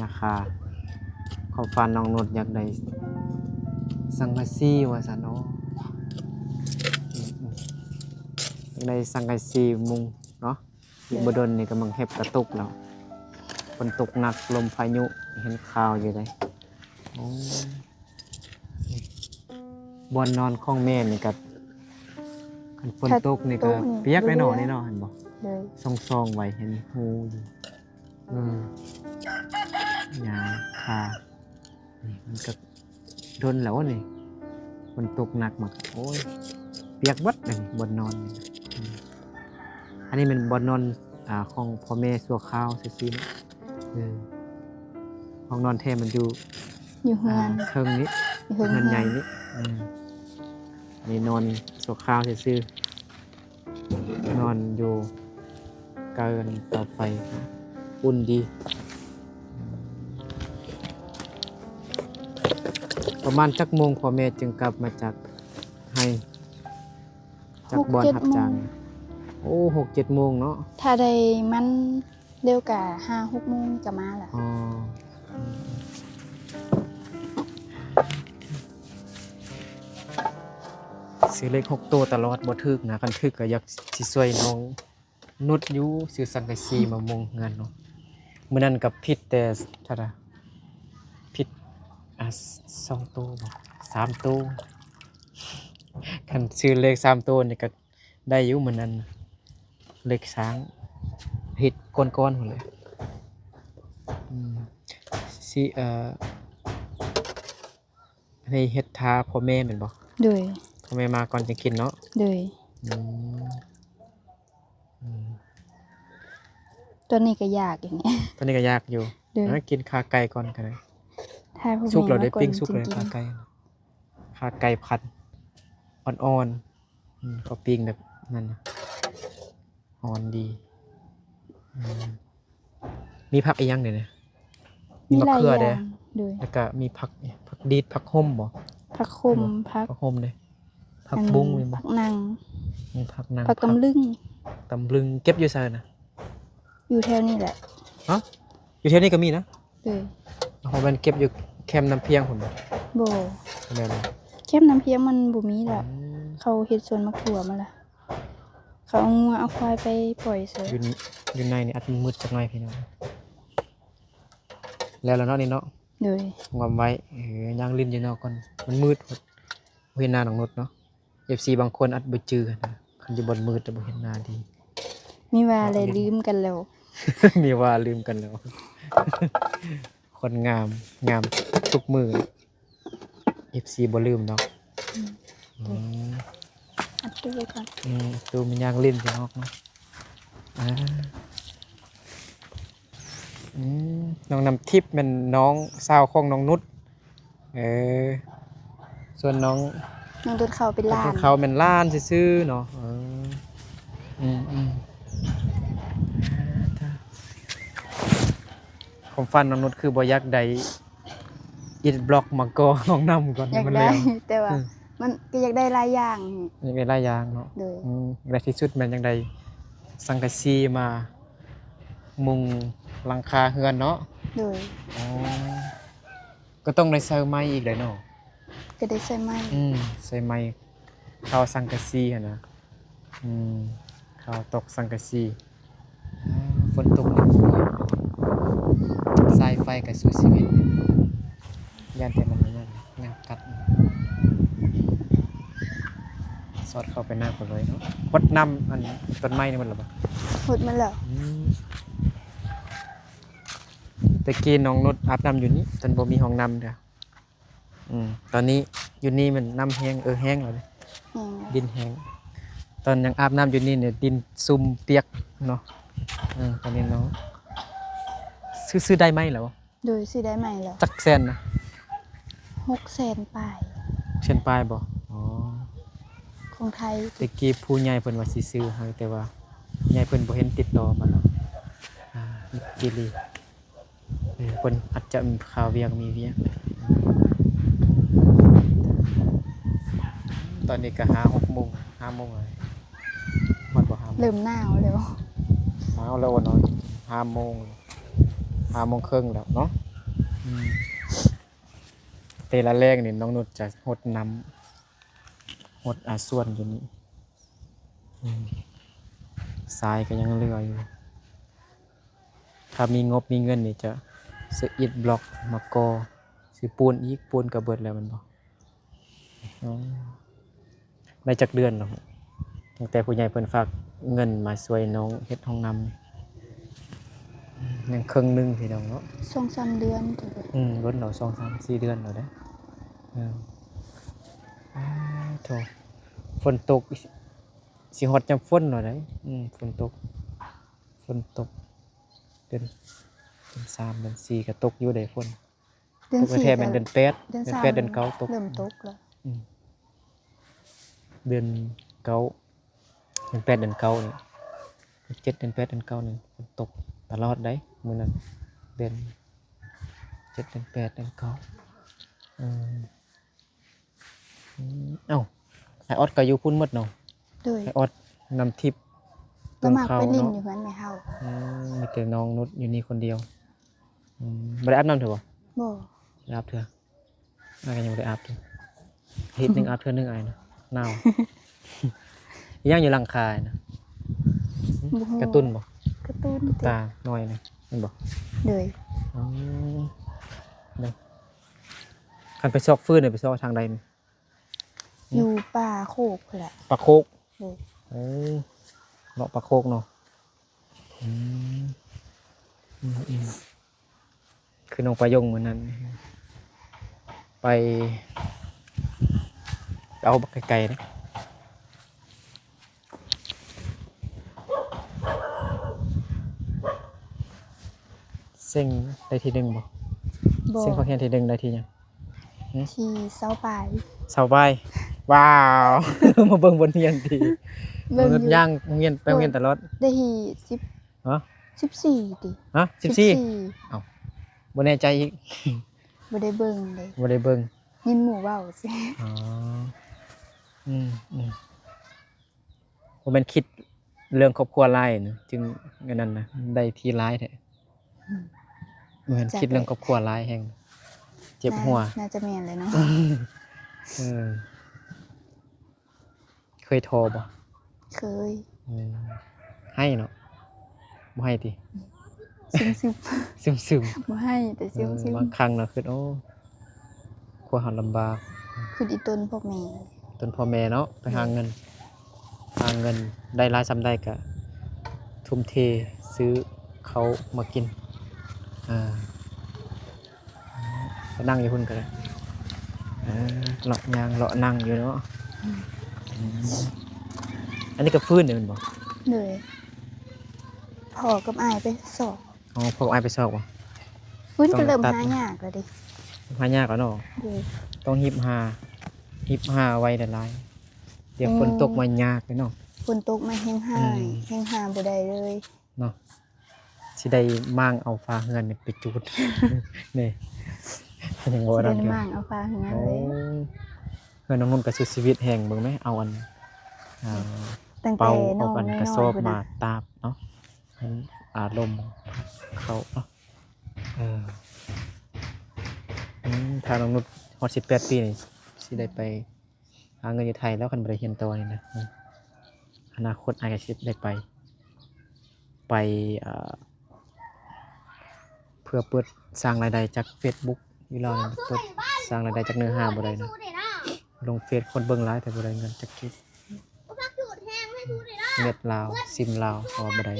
ຍາຄາ ຄວາມຝັນນ້ອງນຸດຢາກໄດ້ສັງກະສີວ່າຊັ້ນເນາະ. ອືມໆ ຢາກໄດ້ສັງກະສີມຸງເນາະ. ໂດຍ. ອີກບໍ່ດົນນີ້ກໍມັງເຫັບກະຕົກແລ້ວ. ຝົນຕົກໜັກ ລົມພາຍຸ ເຫັນຂ່າວຢູ່ເດ້. ໂອ້. ບ່ອນນອນຂອງແມ່ນີ້ກໍ ຄັນຝົນຕົກນີ້ກໍ ຄັນຕົກນີ້ ປຽກແນ່ນອນນີ້ເນາະ ເຫັນບໍ່? ໂດຍ. ສ່ອງໆໄວ້ເຫັນຮູຢູ່. ເອີ ຍາຄາ ນີ້ມັນກໍດົນແລ້ວນີ້ ຝົນຕົກໜັກມາ ໂອ້ຍ ປຽກເບິດເດ້ນີ້ ບ່ອນນອນນີ້. ອືມ ອັນນີ້ແມ່ນບ່ອນນອນ ອ່າ ຂອງພໍ່ແມ່ຊົ່ວຄາວຊື່ໆເນາະ. ເອີ ຫ້ອງນອນແທ້ມັນຢູ່ ຢູ່ເຮືອນ ອ່າ ເທິງນີ້ ຢູ່ເຮືອນ ເຮືອນໃຫຍ່ນີ້. ເອີ ອັນນີ້ນອນຊົ່ວຄາວຊື່ໆ ນອນຢູ່ໃກ້ເຕົາໄຟ ອຸ່ນດີ. ປະມານຈັກໂມງພໍ່ແມ່ຈຶ່ງກັບມາຈາກໄຮ່ ຈາກບ່ອນຮັບຈ້າງ? ໂອ້ ຫົກເຈັດໂມງເນາະ. ຖ້າໄດ້ມັນເລັວກະຫ້າຫົກໂມງກະມາລະ. ອໍ ຊື້ເລກຫົກໂຕຕະຫຼອດ ບໍ່ຖືກນະ. ຄັນຖືກກະຢາກຊິຊ່ວຍນ້ອງ ນຸດຢູ່ ຊື້ສັງກະສີມາມຸງເຮືອນເນາະ. ມື້ນັ້ນກໍຜິດແຕ່ເທົ່າໃດ ຜິດ ອ່າ ສອງໂຕບໍ ສາມໂຕ. ຄັນຊື້ເລກສາມໂຕນີ້ກໍໄດ້ຢູ່ມື້ນັ້ນ ເລກຊ້າງ ຜິດກ້ອນໆພຸ້ນແຫຼະ. ອືມ ຊິ ເອີ ອັນນີ້ເຮັດຖ້າພໍ່ແມ່ແມ່ນບໍ່? ໂດຍ. ພໍ່ແມ່ມາກ່ອນຈຶ່ງກິນເນາະ? ໂດຍ. ອືມ ອືມ ຕອນນີ້ກໍຢາກຢູ່ນີ້ ຕອນນີ້ກໍຢາກຢູ່. ໂດຍ. ເອີ ກິນຂາໄກ່ກ່ອນກໍໄດ້. ຖ້າພໍ່ແມ່ ສຸກແລ້ວເດ້ ມາກ່ອນ ປີ້ງສຸກແລ້ວ ຈຶ່ງກິນ ຂາໄກ່ ຂາໄກ່ຜັດອ່ອນໆ. ອືມ ເຂົາປີ້ງແບບນັ້ນນະ ອ່ອນດີ. ອືມ ມີຜັກອີ່ຫຍັງແດ່ນີ້? ມີ ມີ ໝາກເຂືອແດ່. ໂດຍ. ແລ້ວກະມີຜັກ ຜັກດີດ ຜັກຫົ່ມບໍ? ຜັກຫົ່ມ ຜັກ ຜັກຫົ່ມເດ້. ຜັກບຸ້ງ ອັນ ມີບໍ? ຜັກນັ່ງ ມີຜັກນັ່ງ ຜັກຕຳລຶງ ຕຳລຶງ. ເກັບຢູ່ໃສນະ? ຢູ່ແຖວນີ້ແຫຼະ. ຮະ? ຢູ່ແຖວນີ້ກໍມີນະ? ໂດຍ. ບໍ່ແມ່ນເກັບຢູ່ແຄມນ້ຳພຽງພຸ້ນບໍ? ບໍ່ ບໍ່ແມ່ນ. ແຄມນ້ຳພຽງມັນບໍ່ມີແລ້ວ. ອືມ ເຂົາເຮັດສວນໝາກຖົ່ວໝົດລະ. ເຂົາເອົາງົວເອົາຄວາຍໄປປ່ອຍໃສ່. ຢູ່ ຢູ່ໃນນີ້ອາດມືດຈັກໜ້ອຍພີ່ນ້ອງ. ແລ້ວລະເນາະນີ້ເນາະ? ໂດຍ. ງອມໄວ້. ເອີ ຍ່າງຫຼິ້ນຢູ່ນອກກ່ອນ ມັນມືດໂພດ ບໍ່ເຫັນໜ້ານ້ອງນຸດເນາະ. ເອັຟຊີບາງຄົນອາດບໍ່ຈື່ນະ ຄັນຢູ່ບ່ອນມືດແລ້ວບໍ່ເຫັນໜ້າດີ. ມີວ່າແລະລືມກັນແລ້ວ ມີວ່າລືມກັນແລ້ວ. ຄົນງາມ ງາມທຸກມື້ ເອັຟຊີບໍ່ລືມດອກ. ອືມ ອືມ ອັດຕູ້ໄວ້ກ່ອນ. ອືມ ຕູ້ມັນຍາກຫຼິ້ນຢູ່ນອກເນາະ. ອ່າ ອືມ ນ້ອງນ້ຳທິບແມ່ນນ້ອງສາວຂອງນ້ອງນຸດ. ເອີ ສ່ວນນ້ອງ ນ້ອງຕົ້ນເຂົ້າເປັນຫຼານ ຕົ້ນເຂົ້າແມ່ນຫຼານຊື່ໆເນາະ. ເອີ ອືມໆ ຄວາມຝັນນ້ອງນຸດຄືບໍ່ຢາກໄດ້ອິດບລັອກມາກໍ່ຫ້ອງນ້ຳກ່ອນ ຢາກໄດ້ ໃຫ້ມັນແລ້ວ ແຕ່ວ່າ ອືມ ມັນກໍຢາກໄດ້ຫຼາຍຢ່າງ. ຢາກໄດ້ຫຼາຍຢ່າງເນາະ. ໂດຍ. ອືມ ແລະທີ່ສຸດແມ່ນຢາກໄດ້ສັງກະສີມາມຸງຫຼັງຄາເຮືອນເນາະ. ໂດຍ. ອໍ ກໍຕ້ອງໄດ້ໃສ່ໄມ້ອີກແຫຼະເນາະ. ກໍໄດ້ໃສ່ໄມ້. ອືມ ໃສ່ໄມ້ ຄາວສັງກະສີຫັ້ນນະ. ອືມ ຄາວຕອກສັງກະສີ. ອ່າ ຝົນຕົກນີ້ ສາຍໄຟກໍສູ້ຊີວິດ ຢ້ານແຕ່ມັນນັ້ນ ຫຍັງກັດ ສອດເຂົ້າໄປໃນພຸ້ນເລີຍເນາະ. ຫົດນ້ຳອັນຕົ້ນໄມ້ນີ້ໝົດແລ້ວບໍ່? ຫົດໝົດແລ້ວ. ອືມ ແຕ່ກີ້ນ້ອງນຸດອາບນ້ຳຢູ່ນີ້ ຕອນບໍ່ມີຫ້ອງນ້ຳເດີ້. ອືມ ຕອນນີ້ຢູ່ນີ້ມັນນ້ຳແຫ້ງ ເອີ ແຫ້ງແລ້ວເດ້ ແຫ້ງແລ້ວ ດິນແຫ້ງ. ຕອນຍັງອາບນ້ຳຢູ່ນີ້ນີ້ ດິນຊຸ່ມປຽກເນາະ. ເອີ ຕອນນີ້ເນາະ ຊື້ ຊື້ໄດ້ໃໝ່ແລ້ວບໍ່? ໂດຍ ຊື້ໄດ້ໃໝ່ແລ້ວ. ຈັກແສນນະ? ຫົກແສນປາຍ. ຫົກແສນປາຍບໍ່? ອໍ ຂອງໄທ. ແຕ່ກີ້ຜູ້ໃຫຍ່ເພິ່ນວ່າຊິຊື້ໃຫ້ ແຕ່ວ່າຜູ້ໃຫຍ່ເພິ່ນບໍ່ເຫັນຕິດຕໍ່ມາເນາະ. ອ່າ ອີ່ຫຼີ. ເອີ ເພິ່ນອາດຈະມີຄາວວຽກ ມີວຽກ. ຕອນນີ້ກໍຫ້າຫົກໂມງ ຫ້າໂມງແລ້ວ ຮອດບໍ່? ຫ້າໂມງ ເລີ່ມໜາວແລ້ວ ໜາວແລ້ວເນາະ. ຫ້າໂມງ ຫ້າໂມງເຄິ່ງແລ້ວເນາະ. ອືມ ແຕ່ລະແລງນີ້ນ້ອງນຸດຈະຫົດນ້ຳ ຫົດ ອາ ສວນຢູ່ນີ້. ອືມ ຊາຍກໍຍັງເຫຼືອຢູ່. ຖ້າມີງົບມີເງິນນີ້ຈະຊື້ອິດບລັອກມາກໍ່ ຊື້ປູນອີກ. ປູນກໍເບິດແລ້ວແມ່ນບໍ່? ອໍ ໄດ້ຈັກເດືອນແລ້ວ ຕັ້ງແຕ່ຜູ້ໃຫຍ່ເພິ່ນຝາກເງິນມາຊ່ວຍນ້ອງເຮັດຫ້ອງນ້ຳ? ຍັງເຄິ່ງໜຶ່ງພີ່ນ້ອງເນາະ. ສອງສາມເດືອນ. ອືມ ລົດເນາະ ສອງສາມສີ່ເດືອນແລ້ວເດ້. ເອີ ອ້າໂທ້ ຝົນຕົກ ຊິຮອດຍາມຝົນແລ້ວເດ້. ອືມ ຝົນຕົກ ຝົນຕົກ ເດືອນ ເດືອນສາມ ເດືອນສີ່ກໍຕົກຢູ່ເດ້ຝົນ. ເດືອນສີ່ ຕົກແທ້ໆແມ່ນເດືອນແປດ ເດືອນ ເດືອນແປດ ເດືອນເກົ້າຕົກ ເລີ່ມຕົກແລ້ວ. ອືມ ເດືອນເກົ້າ ເດືອນແປດ ເດືອນເກົ້ານີ້ ເດືອນເຈັດ ເດືອນແປດ ເດືອນເກົ້ານີ້ ຝົນຕົກຕະຫຼອດໃດ໋ ມື້ນັ້ນ ເດືອນເຈັດ ເດືອນແປດ ເດືອນເກົ້າ. ເອີ ອືມ ເອົ້າ ອ້າຍອອດກໍຢູ່ພຸ້ນໝົດເນາະ? ໂດຍ ອ້າຍອອດ ນ້ຳທິບ ລາວມັກໄປຫຼິ້ນຢູ່ເຮືອນແມ່ເຖົ້າ. ອືມ ມີແຕ່ນ້ອງນຸດຢູ່ນີ້ຄົນດຽວ. ອືມ ບໍ່ໄດ້ອາບນ້ຳເທື່ອບໍ່? ບໍ່ ບໍ່ໄດ້ອາບເທື່ອ. ອ້າຍກໍຍັງບໍ່ໄດ້ອາບເທື່ອ. ອາທິດໜຶ່ງອາບເທື່ອໜຶ່ງອ້າຍນະ ໜາວ. ອີຫຍັງຢູ່ຫຼັງຄານະ? ບໍ່ຮູ້ ກາຕູນບໍ່? ກາຕູນ ຕານ້ອຍນະ ແມ່ນບໍ່? ໂດຍ. ອືມ ເດີ ຄັນໄປຊອກຟືນນີ້ ໄປຊອກທາງໃດ? ຢູ່ປ່າໂຄກພຸ້ນແຫຼະ. ປ່າໂຄກ? ໂດຍ. ເອີ ເລາະປ່າໂຄກເນາະ. ອືມ ອືມ ອືມ. ຄືນ້ອງປາຍົງມື້ນັ້ນ ໄປ ໄປເອົາບັກໄກ່ໆເດ້. ເສັງໄດ້ທີໜຶ່ງບໍ່? ບໍ່. ເສັງພາກຮຽນທີໜຶ່ງໄດ້ທີຫຍັງ? ຫື? ທີຊາວປາຍ. ຊາວປາຍ. ວ້າວ ມາເບິ່ງບົດຮຽນຕິ. ເບິ່ງຢູ່ ຍ່າງໂຮງຮຽນ ໄປໂຮງຮຽນຕະຫຼອດ. ໄດ້ທີສິບ ຮະ? ສິບສີ່ຕິ. ຮະ? ສິບສີ່? ສິບສີ່. ເອົ້າ ບໍ່ແນ່ໃຈອີກ. ບໍ່ໄດ້ເບິ່ງເດ້. ບໍ່ໄດ້ເບິ່ງ. ຍິນໝູ່ເວົ້າຊື່. ອໍ ອືມ ອືມ. ບໍ່ແມ່ນຄິດເລື່ອງຄອບຄົວຫຼາຍນະ ຈຶ່ງອັນນັ້ນນະ ໄດ້ທີຫຼາຍແທ້. ອືມ ບໍ່ແມ່ນຄິດເລື່ອງຄອບຄົວຫຼາຍແຮງ ເຈັບຫົວ. ໜ້າ ໜ້າຈະແມ່ນແຫຼະເນາະ. ເອີ ເຄີຍທໍ້ບໍ່? ເຄີຍ. ອືມ ໄຫ້ເນາະ? ບໍ່ໄຫ້ຕິ? ຊຶມໆ. ຊຶມໆ. ບໍ່ໄຫ້ ແຕ່ຊຶມໆ. ເອີ ບາງຄັ້ງເນາະ ຄິດ ໂອ້ ຄົວເຮົາລຳບາກ. ຄືອີຕົນພໍ່ແມ່ ຕົນພໍ່ແມ່ເນາະ ໄປຫາເງິນ ຫາເງິນໄດ້ຫຼາຍສ່ຳໃດກະທຸ່ມເທຊື້ເຂົ້າມາກິນ. ອ່າ ໄປນັ່ງຢູ່ພຸ້ນກໍໄດ້. ເອີ ເລາະຍ່າງເລາະນັ່ງຢູ່ເນາະ. ອືມ ອັນນີ້ກໍຟືນເດ້ແມ່ນບໍ່? ໂດຍ. ພໍ່ກັບອ້າຍໄປຊອກ. ອໍ ພໍ່ກັບອ້າຍໄປຊອກບໍ່? ຟືນກໍເລີ່ມຫາຍາກແລ້ວເດ້. ຫາຍາກແລ້ວເນາະ. ໂດຍ. ຕ້ອງຮີບຫາ ຮີບຫາໄວຫຼາຍໆ ດຽວ ອືມ ຝົນຕົກມາຍາກເດ້ເນາະ. ຝົນຕົກມາແຮງຫາຍ ອືມ ແຮງຫາບໍ່ໄດ້ເລີຍເນາະ. ຊິໄດ້ມ້າງເອົາຝາເຮືອນນີ້ໄປຈູດ ນີ້ ຍັງບໍ່ໄດ້ມ້າງເອົາຝາເຮືອນເລີຍ. ໂອ້ ເຮືອນນ້ອງນຸ່ນກໍສູ້ຊີວິດແຮງ ເບິ່ງແມ ເອົາອັນ ອ່າ ຕັ້ງແຕ່ ເປົາເອົາອັນກະສອບມາຕາບເນາະ ໃຫ້ອາລົມເຂົ້າເນາະ. ເອີ ອືມ ຖ້ານ້ອງນຸ່ນຮອດສິບແປດປີນີ້ ຊິໄດ້ໄປ ຫາເງິນຢູ່ໄທແລ້ວ ຄັນບໍ່ໄດ້ຮຽນຕໍ່ນີ້ນະ. ອືມ ອະນາຄົດອາດຈະໄດ້ໄປ ໄປ ເອີ ເພື່ອເປີດສ້າງລາຍໄດ້ຈາກເຟສບຸກຢູ່ລາວນີ້ ເປີດສ້າງລາຍໄດ້ຈາກເນື້ອຫາບໍ່ໄດ້ນະ. ລົງເຟສຄົນເບິ່ງຫຼາຍ ແຕ່ບໍ່ໄດ້ເງິນຈັກກີບ. ເນັດລາວ ຊິມລາວ ເອົາບໍ່ໄດ້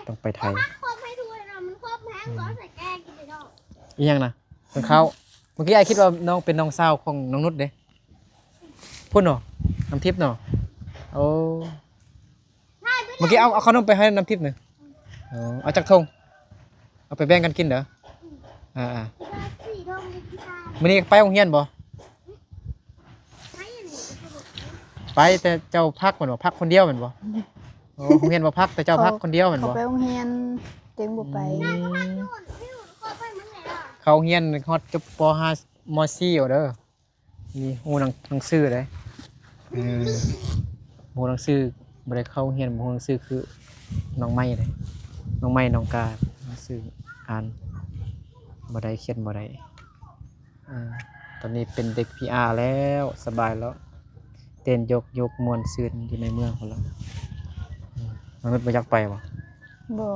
ຕ້ອງໄປໄທ. ອືມ ອີຫຍັງນະ? ເປັນເຂົ້າ. ເມື່ອກີ້ອ້າຍຄິດວ່ານ້ອງເປັນນ້ອງສາວຂອງນ້ອງນຸດເດ້. ພຸ້ນເນາະ ນ້ຳທິບເນາະ. ໂອ້ ເມື່ອກີ້ເອົາ ເອົາເຂົ້າໜົມໄປໃຫ້ນ້ຳທິບນະ. ເອີ ເອົາຈັກຖົງ? ເອົາໄປແບ່ງກັນກິນເດີ. ອ່າໆ ມື້ນີ້ໄປໂຮງຮຽນບໍ່? ໄປ ແຕ່ເຈົ້າພັກແມ່ນບໍ່? ພັກຄົນດຽວແມ່ນບໍ່? ໂອ້ ໂຮງຮຽນບໍ່ພັກ ແຕ່ເຈົ້າພັກຄົນດຽວແມ່ນບໍ່? ເຂົາໄປໂຮງຮຽນ ເຕັງບໍ່ໄປ. ອືມ ເຂົ້າໂຮງຮຽນຮອດຈົບ ປໍຫ້າ ມໍສີ່ເອົາເດີ. ມີຮູ້ໜັງ ໜັງສືເດ້. ເອີ ບໍ່ຮູ້ໜັງສື ບໍ່ໄດ້ເຂົ້າໂຮງຮຽນ ບໍ່ຮູ້ໜັງສືຄືນ້ອງໄມ້ເດ້. ນ້ອງໄມ້ ນ້ອງກາ ໜັງສືອ່ານບໍ່ໄດ້ ຂຽນບໍ່ໄດ້. ເອີ ຕອນນີ້ເປັນເດັກ ພີອາ ແລ້ວ ສະບາຍແລ້ວ ເຕັ້ນໂຢກໆ ມ່ວນຊື່ນຢູ່ໃນເມືອງພຸ້ນລະ. ອືມ ນ້ອງນຸດບໍ່ຢາກໄປບໍ່? ບໍ່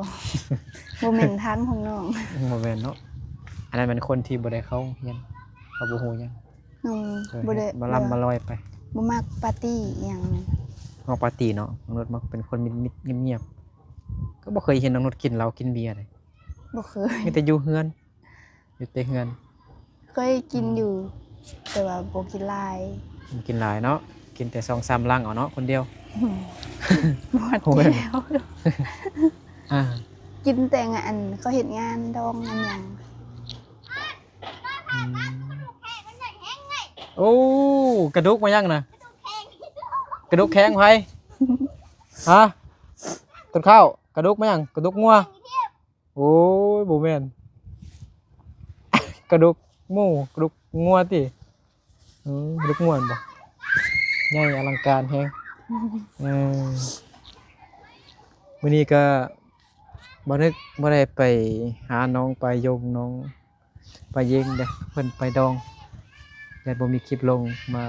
ບໍ່ແມ່ນທາງຂອງນ້ອງ. ບໍ່ແມ່ນເນາະ ອັນນັ້ນແມ່ນຄົນທີ່ບໍ່ໄດ້ເຂົ້າໂຮງຮຽນ ເຂົາບໍ່ຮູ້ຫຍັງ. ນ້ອງ ເອີ ບໍ່ໄດ້ ມາລ່ຳມາລອຍໄປ ບໍ່ມັກປາຕີ້ອີ່ຫຍັງ. ມັກປາຕີ້ເນາະ ນ້ອງນຸດມັກເປັນຄົນມິດໆ ງຽບໆ. ກໍບໍ່ເຄີຍເຫັນນ້ອງນຸດກິນເຫຼົ້າກິນເບຍເດ້. ບໍ່ເຄີຍ. ມີແຕ່ຢູ່ເຮືອນ ຢູ່ແຕ່ເຮືອນ. ເຄີຍກິນຢູ່ ອືມ ແຕ່ວ່າບໍ່ກິນຫຼາຍ. ບໍ່ກິນຫຼາຍເນາະ ກິນແຕ່ສອງສາມລັງເອົາເນາະ ຄົນດຽວ. ອືມ ໝົດແລ້ວ. ອ່າ ກິນແຕ່ງານ ເຂົາເຮັດງານດອງງານຫຍັງ. ອືມ ໂອ້ ກະດູກມາຫຍັງນະ? ກະດູກແຂງໃຜ? ຮະ? ຕົ້ນເຂົ້າ ກະດູກມາຫຍັງ? ກະດູກງົວ? ໂອ້ຍ ບໍ່ແມ່ນ ກະດູກໝູ ກະດູກງົວຕິ? ເອີ ລູກມ່ວນບໍ່? ໃຫຍ່ອະລັງການແຮງ. ເອີ ມື້ນີ້ກໍບໍ່ນຶກ ບໍ່ໄດ້ໄປຫານ້ອງປາຍົງ ນ້ອງປາເຢັງເດ້ ເພິ່ນໄປດອງ ແລ້ວບໍ່ມີຄລິບລົງ ມາ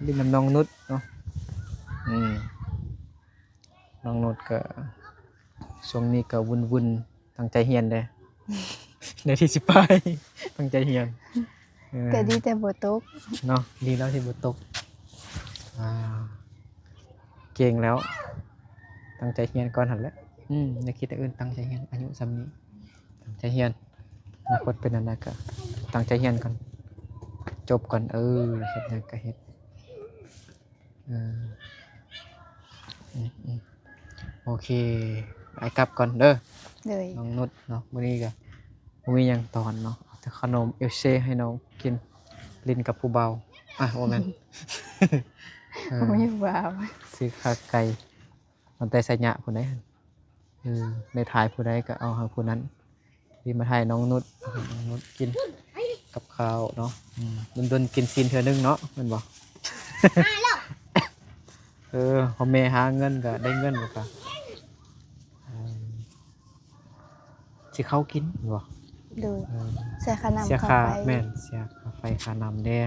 ຫຼິ້ນນຳນ້ອງນຸດເນາະ. ອືມ ນ້ອງນຸດກໍຊ່ວງນີ້ກໍວຸ່ນໆ ຕັ້ງໃຈຮຽນເດ້ ໃນທີ່ຊິໄປ ຕັ້ງໃຈຮຽນ. ເອີ ກໍດີແຕ່ບໍ່ຕົກເນາະ ດີແລ້ວທີ່ບໍ່ຕົກ. ອ່າ ເກັ່ງແລ້ວ ຕັ້ງໃຈຮຽນກ່ອນຫັ້ນແຫຼະ. ອືມ ຢ່າຄິດແນວອື່ນ ຕັ້ງໃຈຮຽນ ອາຍຸສ່ຳນີ້ ຕັ້ງໃຈຮຽນ. ອະນາຄົດເປັນອັນໃດກໍຕັ້ງໃຈຮຽນກ່ອນ ຈົບກ່ອນ. ເອີ ເຮັດຫຍັງກໍເຮັດ. ເອີ ອືມໆ ໂອເຄ ອ້າຍກັບກ່ອນເດີ. ໂດຍ ນ້ອງນຸດເນາະ ມື້ນີ້ກໍບໍ່ມີຫຍັງຕອນເນາະ ເອົາແຕ່ຂະໜົມເອວເຊໃຫ້ນ້ອງກິນ ຫຼິ້ນກັບຜູ້ບ່າວ. ອ່ະ ບໍ່ແມ່ນ ເອີ ບໍ່ມີຜູ້ບ່າວ ຊື້ຂາໄກ່ ມາແຕ່ໄຊຍະພຸ້ນໃດ. ເອີ ໄດ້ຖ່າຍຜູ້ໃດກໍເອົາໃຫ້ຜູ້ນັ້ນ. ນີ້ມາຖ່າຍນ້ອງນຸດ ນ້ອງນຸດກິນກັບຂ້າວເນາະ. ອືມ ດົນໆກິນຊີ້ນເທື່ອໜຶ່ງເນາະ ແມ່ນບໍ່? ເອີ ພໍ່ແມ່ຫາເງິນກໍໄດ້ເງິນ ແລ້ວກໍ ເອີ ຊິເຂົ້າກິນ ແມ່ນບໍ່? ໂດຍ ເອີ ເສຍຄ່ານ້ຳ ເສຍຄ່າ ຄ່າໄຟ ແມ່ນ ເສຍຄ່າໄຟຄ່ານ້ຳແດ່.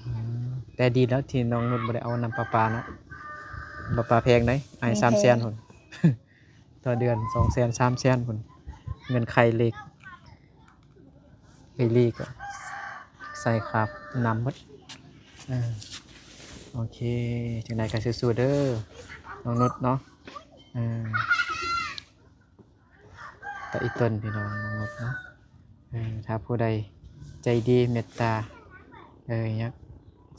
ອືມ ແຕ່ດີແລ້ວທີ່ນ້ອງນຸດບໍ່ໄດ້ເອົານ້ຳປະປາເນາະ ປະປາແພງໃດ໋ ອ້າຍ ແພງ ສາມແສນພຸ້ນ ຕໍ່ເດືອນ ສອງແສນ ສາມແສນພຸ້ນ ເງິນໄຄເຫຼັກ ໄຄເຫຼັກກໍໃສ່ຄ່ານ້ຳໝົດ. ເອີ ໂອເຄ ຈັ່ງໃດກໍສູ້ໆເດີ ນ້ອງນຸດເນາະ. ເອີ ຕາອີຕົນ ພີ່ນ້ອງ ນ້ອງນຸດເນາະ. ເອີ ຖ້າຜູ້ໃດໃຈດີເມດຕາ ເອີ ຢາກ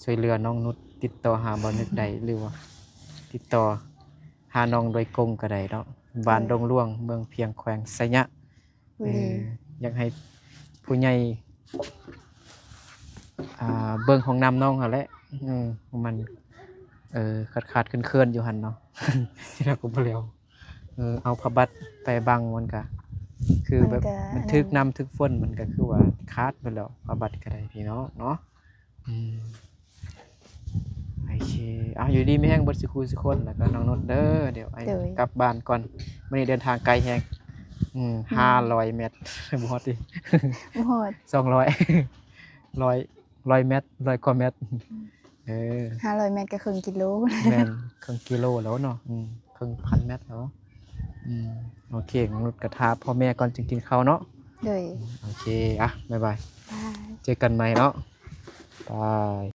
ຊ່ວຍເຫຼືອນ້ອງນຸດ ຕິດຕໍ່ຫາບ່າວນຶກໄດ້ ຫຼືວ່າຕິດຕໍ່ຫານ້ອງໂດຍກົງກໍໄດ້ເນາະ. ບ້ານ ໂດຍ ດົງຫຼວງ ເມືອງພຽງ ແຂວງໄຊຍະ. ເອີ ຢາກໃຫ້ຜູ້ໃຫຍ່ ອ່າ ເບິ່ງຫ້ອງນ້ຳນ້ອງຫັ້ນແຫຼະ. ເອີ ມັນ ເອີ ຂາດໆເຂີນໆຢູ່ຫັ້ນເນາະ ທີ່ເຮົາກໍບໍ່ແລ້ວ. ເອີ ເອົາຜ້າບັດໄປບັງ ມັນກະຄືແບບ ມັນກະ ມັນຖືກນ້ຳຖືກຝົນ ມັນກະຄືວ່າຂາດເບິດແລ້ວ ຜ້າບັດກະໄດ້ ພີ່ນ້ອງເນາະ. ອືມ ໂອເຄ ເອົາ ຢູ່ດີມີແຮງເບິດສູ່ຄູ່ສູ່ຄົນ ແລ້ວກໍນ້ອງນຸດເດີ. ດຽວອ້າຍ ໂດຍ ກັບບ້ານກ່ອນ ມື້ນີ້ເດີນທາງໄກແຮງ. ອືມ ອືມ ຫ້າຮ້ອຍແມັດ ບໍ່ຮອດຕິ ບໍ່ຮອດ ສອງຮ້ອຍ ຮ້ອຍ ຮ້ອຍແມັດ ຮ້ອຍກວ່າແມັດ. ເອີ ຫ້າຮ້ອຍແມັດກໍເຄິ່ງກິໂລ ແມ່ນ ເຄິ່ງກິໂລແລ້ວເນາະ. ອືມ ເຄິ່ງພັນແມັດແລ້ວ. ອືມ ໂອເຄ ນ້ອງນຸດກໍຖ້າພໍ່ແມ່ກ່ອນຈຶ່ງກິນເຂົ້າເນາະ. ໂດຍ ໂອເຄ ອ່ະ ບາຍບາຍ ບາຍ ເຈີກັນໃໝ່ເນາະ ບາຍ.